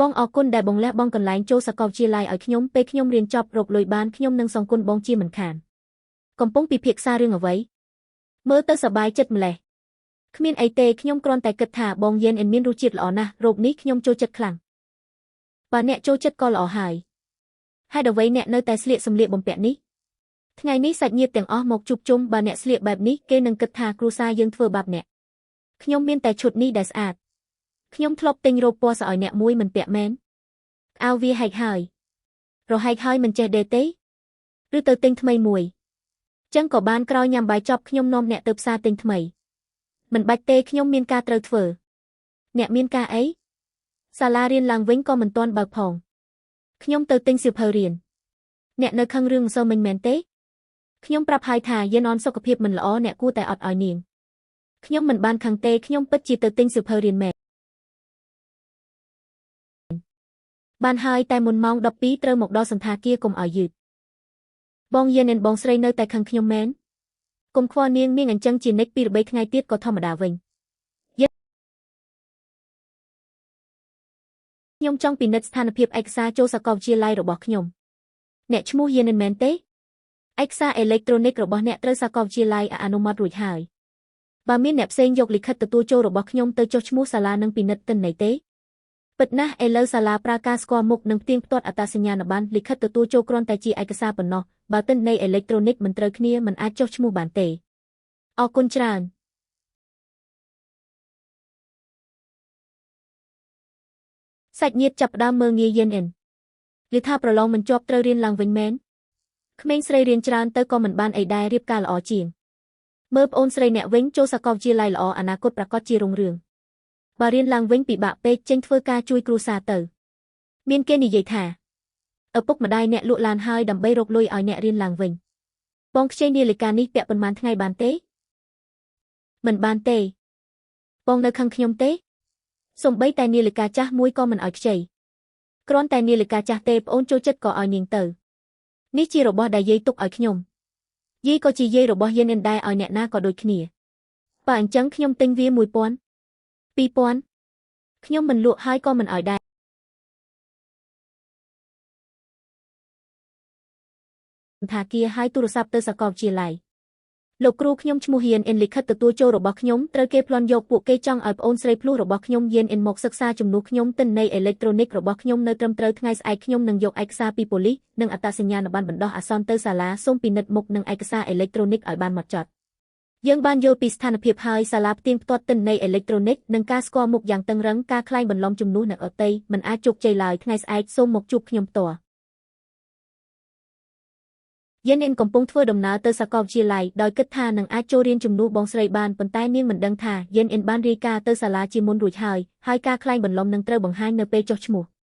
បងអរគុណដែលបងលះបង់កន្លែងចូលសាកលវិទ្យាល័យឲ្យខ្ញុំពេលខ្ញុំរៀនចប់រកលុយបានខ្ញុំនឹងសងគុណបងជាមិនខានកំពុងពិភាក្សារឿងអ្វីមើលទៅសប្បាយចិត្តម្ល៉េះគ្មានអីទេខ្ញុំគ្រាន់តែគិតថាបងយេនអិនមានរសជាតិល្អណាស់រ៉ូបនេះខ្ញុំចូលចិត្តខ្លាំងបើអ្នកចូលចិត្តក៏ល្អហើយហេតុអ្វីអ្នកនៅតែស្លៀកសម្លៀកបំពាក់នេះថ្ងៃនេះសាច់ញាតិទាំងអស់មកជួបជុំបើអ្នកស្លៀកបែបនេះគេនឹងគិតថាគ្រួសារយើងធ្វើបាបអ្នកខ្ញុំមានតែឈុតនេះដែលស្អាតខ្ញុំធ្លាប់ទិញរ៉ូបពណ៌សឲ្យអ្នកមួយមិនពាក់មែនអាវវាហែកហើយរហែកហើយមិនចេះដេកទេឬទៅទិញថ្មីមួយចឹងក៏បានក្រោយញ៉ាំបាយចប់ខ្ញុំនាំអ្នកទៅផ្សារទិញថ្មីមិនបាច់ទេខ្ញុំមានការត្រូវធ្វើអ្នកមានការអីសាលារៀនឡើងវិញក៏មិនទាន់បើកផងខ្ញុំទៅទិញសៀវភៅរៀនអ្នកនៅខឹងរឿងម្សិលមិញមែនទេខ្ញុំប្រាប់ហើយថាយានអនសុខភាពមិនល្អអ្នកគួរតែអត់ឲ្យនាងខ្ញុំមិនបានខឹងទេខ្ញុំពិតជាទៅទិញសៀវភៅរៀនមែនបានហើយតែមុនម៉ោង12ត្រូវមកដល់សណ្ឋាគារកុំឲ្យយឺតបងយាននិងបងស្រីនៅតែខឹងខ្ញុំមែនកុំខ្វល់នាងនាងអញ្ចឹងជានិច្ច2 3ថ្ងៃទៀតក៏ធម្មតាវិញខ្ញុំចង់ពិនិត្យស្ថានភាពឯកសារចូលសាកលវិទ្យាល័យរបស់ខ្ញុំអ្នកឈ្មោះយានមិនមែនទេឯកសារអេឡិចត្រូនិករបស់អ្នកត្រូវសាកលវិទ្យាល័យអនុម័តរួចហើយបើមានអ្នកផ្សេងយកលិខិតទទួលចូលរបស់ខ្ញុំទៅចុះឈ្មោះសាលានឹងពិនិត្យទិន្នន័យទេពិតណាស់ឥឡូវសាលាប្រើការស្គាល់មុខនិងផ្ទៀងផ្ទាត់អត្តសញ្ញាណប័ណ្ណលិខិតទទួលចូលគ្រាន់តែជាឯកសារប៉ុណ្ណោះបើទិន្នន័យអេឡិចត្រូនិកមិនត្រូវគ្នាមិនអាចចុះឈ្មោះបានទេអរគុណច្រើនសាច់ញាតិចាប់ផ្ដើមមើលងាយយានអិនឬថាប្រឡងមិនជាប់ត្រូវរៀនឡើងវិញមែនក្មេងស្រីរៀនច្រើនទៅក៏មិនបានអីដែររៀបការល្អជាងមើលប្អូនស្រីអ្នកវិញចូលសាកលវិទ្យាល័យល្អអនាគតប្រាកដជារុងរឿងបើរៀនឡើងវិញពិបាកពេកចេញធ្វើការជួយគ្រួសារទៅមានគេនិយាយថាឪពុកម្ដាយអ្នកលក់ឡានហើយដើម្បីរកលុយឲ្យអ្នករៀនឡើងវិញបងខ្ចីនាឡិកានេះពាក់ប៉ុន្មានថ្ងៃបានទេមិនបានទេបងនៅខឹងខ្ញុំទេសូម្បីតែនាឡិកាចាស់មួយក៏មិនឲ្យខ្ចីគ្រាន់តែនាឡិកាចាស់ទេប្អូនចូលចិត្តក៏ឲ្យនាងទៅនេះជារបស់ដែលយាយទុកឲ្យខ្ញុំយាយក៏ជាយាយរបស់យានអិនដែរឲ្យអ្នកណាក៏ដូចគ្នាបើអញ្ចឹងខ្ញុំទិញវា1000 2000ខ្ញុំមិនលក់ហើយក៏មិនឲ្យដែរថាគាហើយទូរស័ព្ទទៅសាកលវិទ្យាល័យលោកគ្រូខ្ញុំឈ្មោះហ៊ានអិនលិខិតទទួលចូលរបស់ខ្ញុំត្រូវគេប្លន់យកពួកគេចង់ឲ្យប្អូនស្រីភ្លោះរបស់ខ្ញុំយានអិនមកសិក្សាជំនួសខ្ញុំទិន្នន័យអេឡិចត្រូនិករបស់ខ្ញុំនៅត្រឹមត្រូវថ្ងៃស្អែកខ្ញុំនឹងយកឯកសារពីប៉ូលីសនិងអត្តសញ្ញាណប័ណ្ណបណ្ដោះអាសន្នទៅសាលាសូមពិនិត្យមុខនិងឯកសារអេឡិចត្រូនិកឲ្យបានម៉ត់ចត់យើងបានយល់ពីស្ថានភាពហើយសាលាផ្ទៀងផ្ទាត់ទិន្នន័យអេឡិចត្រូនិកនិងការស្គាល់មុខយ៉ាងតឹងរឹងការក្លែងបន្លំជំនួសអ្នកដទៃមិនអាចជោគជ័យឡើយថ្ងៃស្អែកសូមមកជួបខ្ញុំផ្ទាល់យានអិនកំពុងធ្វើដំណើរទៅសាកលវិទ្យាល័យដោយគិតថានឹងអាចចូលរៀនជំនួសបងស្រីបានប៉ុន្តែនាងមិនដឹងថាយានអិនបានរាយការណ៍ទៅសាលាជាមុនរួចហើយហើយការក្លែងបន្លំនឹងត្រូវបង្ហាញនៅពេលចុះឈ្មោះ។